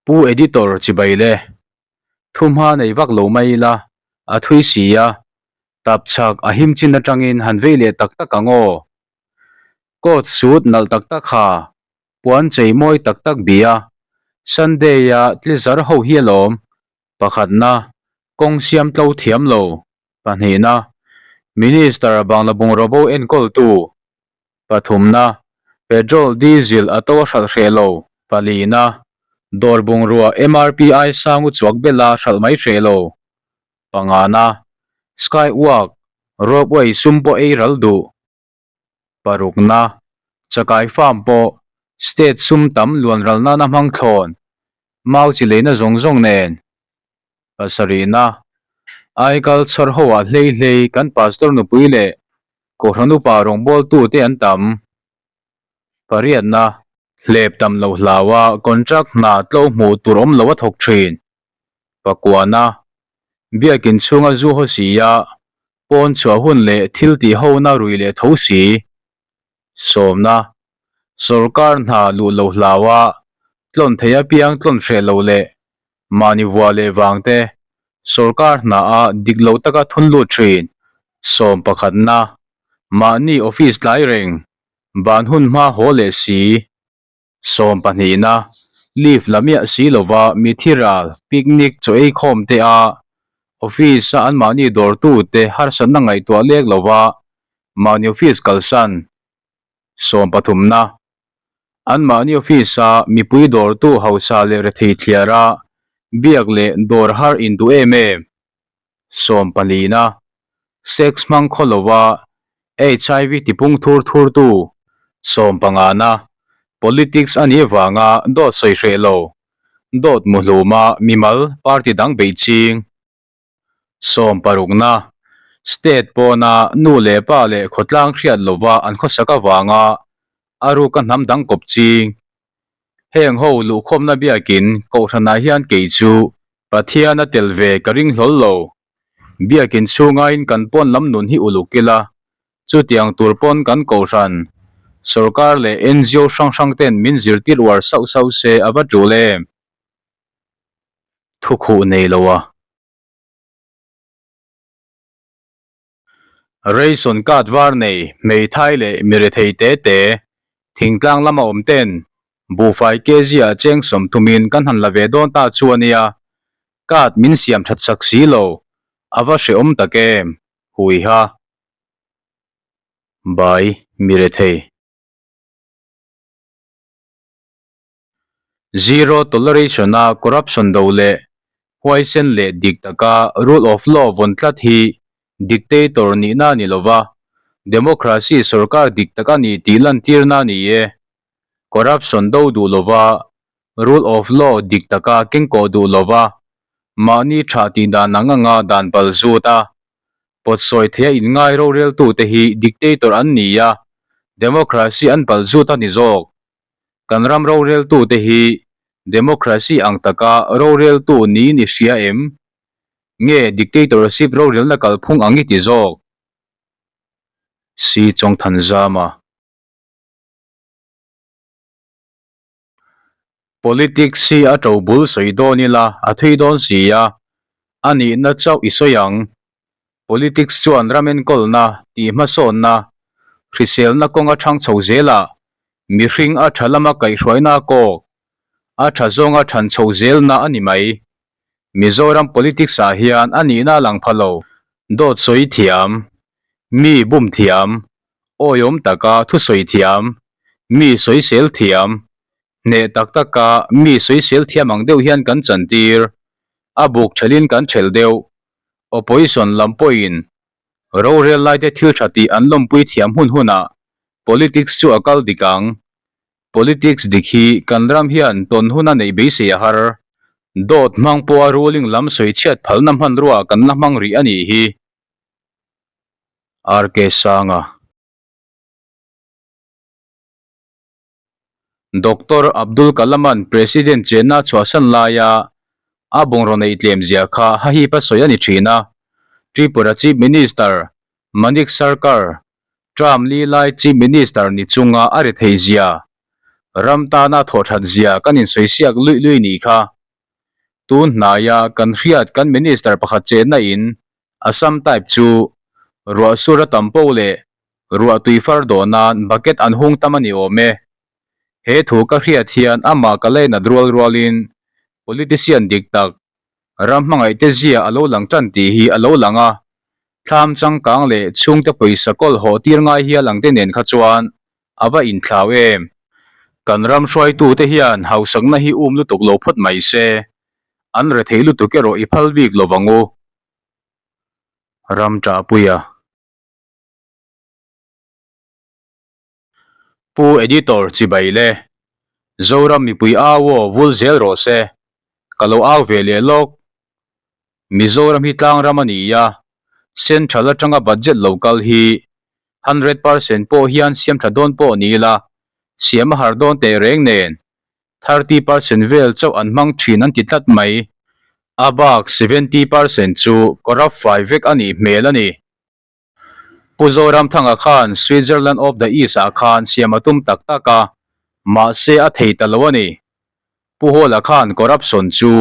Pu Editor chibai le. Thuhma nei vak lo mai ila, a thui si a, tap chak a him chin atangin han vei leh tak tak ang aw. Coat suit nalh tak tak ha, puan chei mawi tak tak bia, Sunday-a tlizar ho hi alawm, Pakhatna, kawng siam tlo thiam lo. Pahnihna, Minister Bangla bungraw bo enkawltu. Pathumna, Petrol, Diesel a to a hralh hreh lo. Palina, Dawr bungrua MRP ai sang u chuak bela hralh mai hreh lo. Pangana, Skywalk, Ropeway sum pawh ei ral duh. Parukna, Chakai farm pawh state sum tam luan ral nana hmang thlawn, mau chi leina zawng zawng nen. Pasarihna, Aikal chhawr ho ah hlei hlei kan pastor nupui leh Kohhran upa rawngbawltu te an tam. Pariatna, Hlep tam lo hlau a contract hna tlo hmuh tur awm lo a thawk thin. Pakuana, Biakin chhunga zu haw si a, pawn chhuah hun leh thil tih hona rui leh tho si. Sawmna, Sorkar hna luh lo hlau a, tlawn thei apiang tlawn hreh lo leh mahni vua leh vang te sorkar hna a dik lo taka thun lut thin. Sawm pakhatna, Mahni office tlai reng, ban hun hma haw leh si. Sawmpahnihna, Leave la miah si lova mithi ral, picnic, chaw ei khawm te a office a anmahni dawrtu te harsatna ngaihtuah lek lova mahni office kalsan. Sawmpathumna, Anmahni office a mipui dawrtu hausa leh rethei thliar a biak leh dawr har induh em em. Sawmpalina, Sex hmang khaw lova HIV tipung thur thurtu sawmpangana politics a nih avanga dawt sawi hreh lo, dawt muhluma mimal party dang beih ching. Sawmparukna, State pawna nu leh pa leh khawtlang hriat lova an khawsak avanga a ruka hnam dang kawp ching. Heng ho luhkhawmna biakin Kohhranah hian kei chu Pathian a tel ve ka ring hlawl lo. Biakin chhungain kan pawn lam nun hi uluk ila, chutiang tur pawn kan Kohhran, Sorkar leh ngo hrang hrang ten min zirtir uar sauh sauh se a va tul em? Thukhuh nei lo a. Ration card var nei hmeithai leh mirethei te te thingtlang lama awm ten buhfai kg ah cheng sawmthumin kan han la ve dawn ta chu a nia, card min siam that sak si lo, a va hrehawm tak em? Hui ha. Bai mirethei. Zero toleration a corruption do leh huaisen leh dik taka rule of law vawn tlat hi dictator nihna a ni lova, democracy sorkar dik tak a ni tih lantirna a ni e. Corruption do duh lova, rule of law dik taka kengkawh duh lova, mahni tha tih dan ang anga dan pal zut a, pawtsawi theia inngai roreltute hi dictator an ni a, democracy an pal zut a ni zawk. Kan ram roreltute hi democracy ang taka roreltu niin i hria em? Nge dictatorship rorelna kalphung ang i ti zawk? Si Chawngthanzama. Politics hi a to bul sawi dawn ila a thui dawn si a, a nihna chauh i sawi ang. Politics chuan ram enkawlna, tihhmasawnna, hriselna kawnga thang chho zelah mihring a tha lama kaihhruaina a kawk, a tha zawnga than chho zelna a ni mai. Mizoram politics ah hian a nihna a lang pha lo. Dawt sawi thiam, mi bum thiam, awiawm taka thusawi thiam, mi sawisel thiam, hneh tak taka mi sawisel thiam ang deuh hian kan chantir, a buk thelin kan thelh deuh. Opposition lam pawhin rorel laite thil tha tih an lawmpui thiam hun hunah politics chu a kal dik ang. Politics dik hi kan ram hian tawn hun a neih beisei a har. Dawt hmang pawha ruling lam sawi chhiat phalna hmanrua kan la hmang rih a nih hi. RK Sanga. Doctor Abdul Kalam-a'n President chenna a chhuahsan laia a bungraw neih tlem zia kha hahip a sawi a ni thin a. Tripura Chief Minister Manik Sarkar, term li lai Chief Minister ni chunga a ri theih zia. Ram tana thawh that zia kan insawi siak luih luih nih kha. Tun hnaia kan hriat kan Minister pakhat chenna in Assam type chu ruah sur a tam poh leh ruah tui far dawh nan bucket an hung tam a ni awm e. He thu ka hriat hian amah ka leinat rual rualin politician dik tak ram hmangaihte zia a lo lang tan tih hi a lo lang a, thlam changkang leh chhungte pawisa kawl hawh tir ngai hial ang te nen kha chuan a va inthlau em? Kan ram hruaitute hian hausakna hi um lutuk lo phawt mai se, an rethei lutuk erawh i phal bik lo vang u. Ram ṭahpuia. Pu Editor chibai le. Zoram mipui au aw vul zel rawh se. Ka lo au ve leh lawk. Mizoram hi tlangram a ni a, Central atanga budget lo kal hi 100% pawh hian siam tha dawn pawh ni ila, siam a har dawn teh reng nen 30% vel chauh an hmang thin an ti tlat mai. A bak 70% chu corrupt fai vek a nih hmel a ni. Pu Zoramthanga khan Switzerland of the East ah khan siam a tum tak tak a, mahse a thei ta lo a ni. Pu Hawla khan corruption chu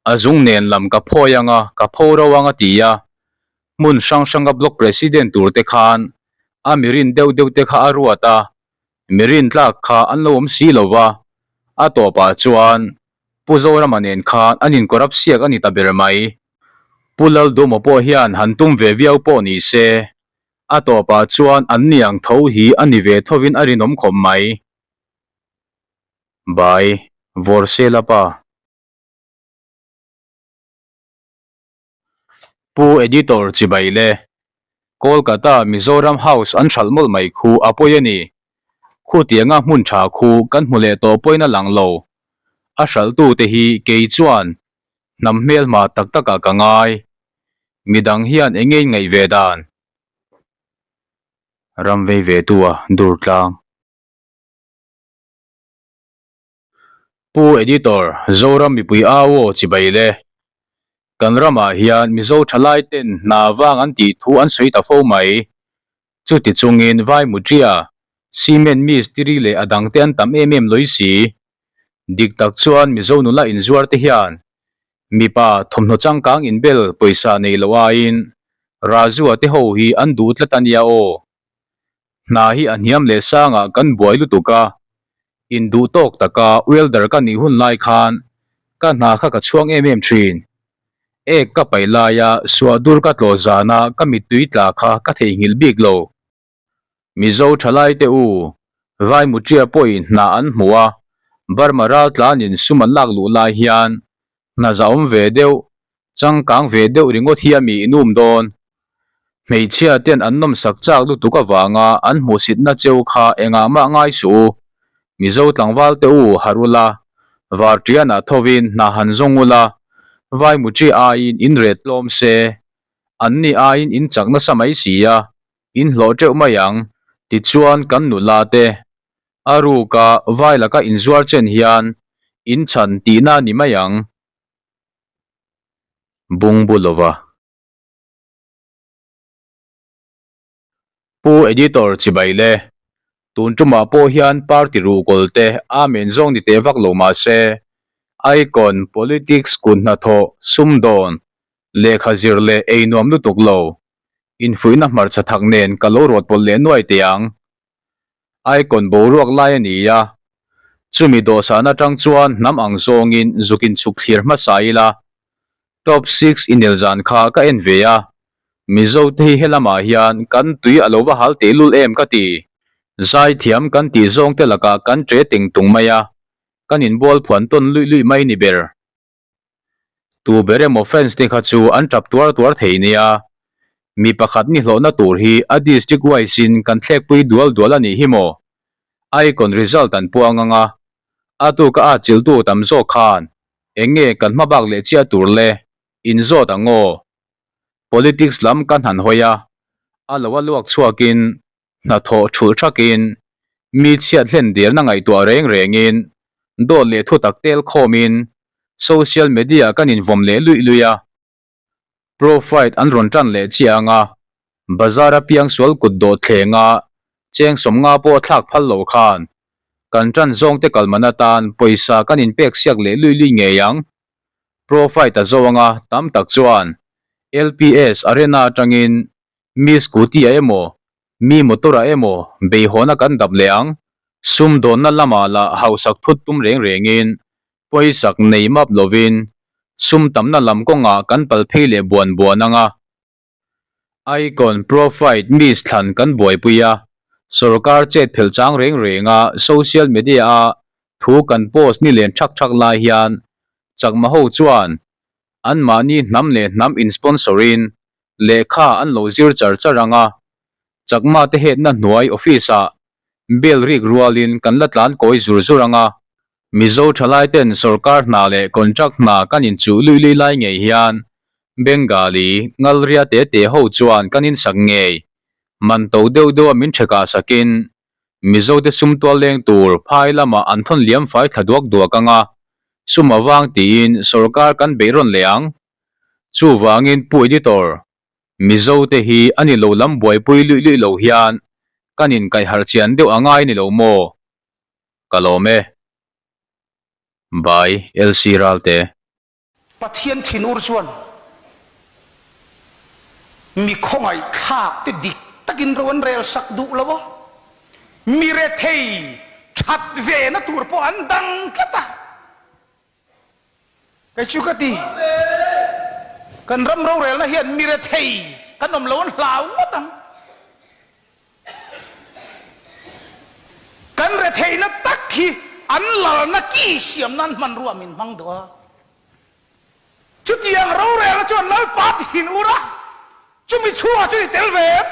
a zung nen lam ka phawi ang a, ka pho ro ang a ti a. Hmun hrang hranga block president tur te khan a mirin deuh deuh te kha a ruat a, mirin tlak kha an lo awm si lo va, a tawpah chuan Pu Zorama nen khan an in corrupt siak a ni ta ber mai. Pu Lalduma pawh hian han tum ve viau pawh ni se, a tawpah chuan an ni ang tho hi a ni ve thovin a rinawm khawp mai. Bai, Vawrsela pa. Pu Editor chibai le. Kolkata Mizoram House an hralh mawlh mai khu a pawi a ni. Khutianga hmun tha khu kan hmu leh tawh pawhin a lang lo. A hralhtute hi kei chuan hnam hmelhma tak takah ka ngai. Midang hian eng nge in ngaih ve dan? Ram vei ve tu a dur tlang. Pu Editor, Zoram mipui au aw chibai le. Kan ramah hian Mizo thalai ten hna vang an tih thu an sawi ta fo mai. Chuti chungin Vai Mutria, Cement Mistiri leh a dangte an tam em em lawih si. Dik tak chuan Mizo nula inzuar te hian mipa thawmhnaw changkang inbel pawisa nei lo aiin Rajua te ho hi an duh tlat a nia aw. Hna hi a hniam leh sangah kan buai lutuk a, induh tawk taka welder ka nih hun lai khan ka hna kha ka chhuang em em thin. Ek ka paih laia suahdur ka tlawh zana ka mittui tla kha ka theihnghilh bik lo. Mizo thalai te u, Vai Mutria pawhin hna an hmu a, Burma ral tlanin sum an lak luh lai hian hna zahawm ve deuh, changkang ve deuh ringawt hi a mi inum dawn. Hmeichhia ten an nawmsak chak lutuk avanga an hmuhsitna cheu kha engah mah ngai suh u. Mizo tlangval te u harh ula, varṭianah thovin hna han zawng ula, Vai Mutria aiin in ret tlawm se, anni aiin in chak nasa mai si a, In hlawh teuh mai ang. Tichuan kan nula te a ruka vai laka inzuar chen hian in chhan tihna ni mai ang. Bungbu lova. Pu Editor chibai le. Tun tumah pawh hian party ruhkawl te amen zawng ni teh vak lo mah se, Icon, politics, kut hnathawh, sumdawn, lehkha zir leh ei nuam lutuk lo Infuihna hmarcha thak nen ka lo rawt pawlh leh nuai teh ang. Icon boruak lai a ni a, chumi dawhsan atang chuan hnam ang zawngin zuk inchhuk thlir hmasa ila. Top six inel zan kha ka en ve a, Mizo te hi helamah hian kan tui a lo va hal tehlul em ka ti. Zaithiam kan tih zawng te lakah kan ṭe teng tung mai a, kan inbual phuan tawn luih luih mai ni ber. Tu ber emaw fans te kha chu an tap tuar tuar thei nia. Mi pakhat ni hlawhna tur hi a district wise in kan thlekpui dual dual a nih hi maw? Icon result an puang ang a, a tuka a chiltu tam zawk khan eng nge kan hma bak leh chiah tur le in zawt ang aw. Politics lam kan han hawi a, a lo a luak chhuakin Hnathawh thulh thakin, mi chhiat hlen derna ngaihtuah reng rengin, dawt leh thutak tel khawmin social media kan invawm leh luih luih a. Pro-fight an rawn tan leh chiah ang a, bazar a piangsual kut dawh thlenga cheng sawmnga pawh thlak phal lo khan. Kan ṭan zawngte kal man atan pawisa kan inpek siak leh lui lui ngei ang. Pro fight a zo anga tam tak chuan LPS Arena atangin mi scooty ah emaw, mi motor ah emaw beihawna kan dap leh ang. Sumdawnna lamah lah hausak thut tum reng rengin pawisak nei map lovin sum tamna lam kawngah kan pal phei leh buan buan anga. Icon Profite Miss thlan kan buaipui a, sorkar chet phelh chang reng reng a social media a thu kan post ni len thak thak lai hian Chakma ho chuan anmahni hnam leh hnam in sponsor in lehkha an lo zir char char ang a, Chakma te hetna hnuai office ah bell rik rualin kan la tlan kawi zur zur ang a. Mizo thalai ten sorkar hna leh contract hna kan inchuh lui lui lai ngei hian Bengali ngalria te te ho chuan kan insak ngei man to deuh deuh a min thekah sakin Mizo te sum tual leng tur phai lamah an thawn liam fai thla duak duak ang a, sum avang tiin sorkar kan beih rawn leh ang. Chuvangin Pu Editor, Mizo te hi a ni lo lam buaipui luih luih lo hian kan inkaihharh chian deuh a ngai ni lo maw? Ka lawm e. By LC Ralte. Pathian thinur chuan mi khawngaih thlak te dik takin ro an rel sak duh lo a, mi rethei that ve na tur pawh an dang tlat a. Kei chu ka ti, kan ram rorelna hian mi rethei kan awm lo an hlau ngawt ang. Kan retheihna tak hi an lalna ki siam nan hmanrua min hmang duh a. Chutiang rorelna chuan Lalpa ti thin ur a, chumi chhungah chu i tel ve em?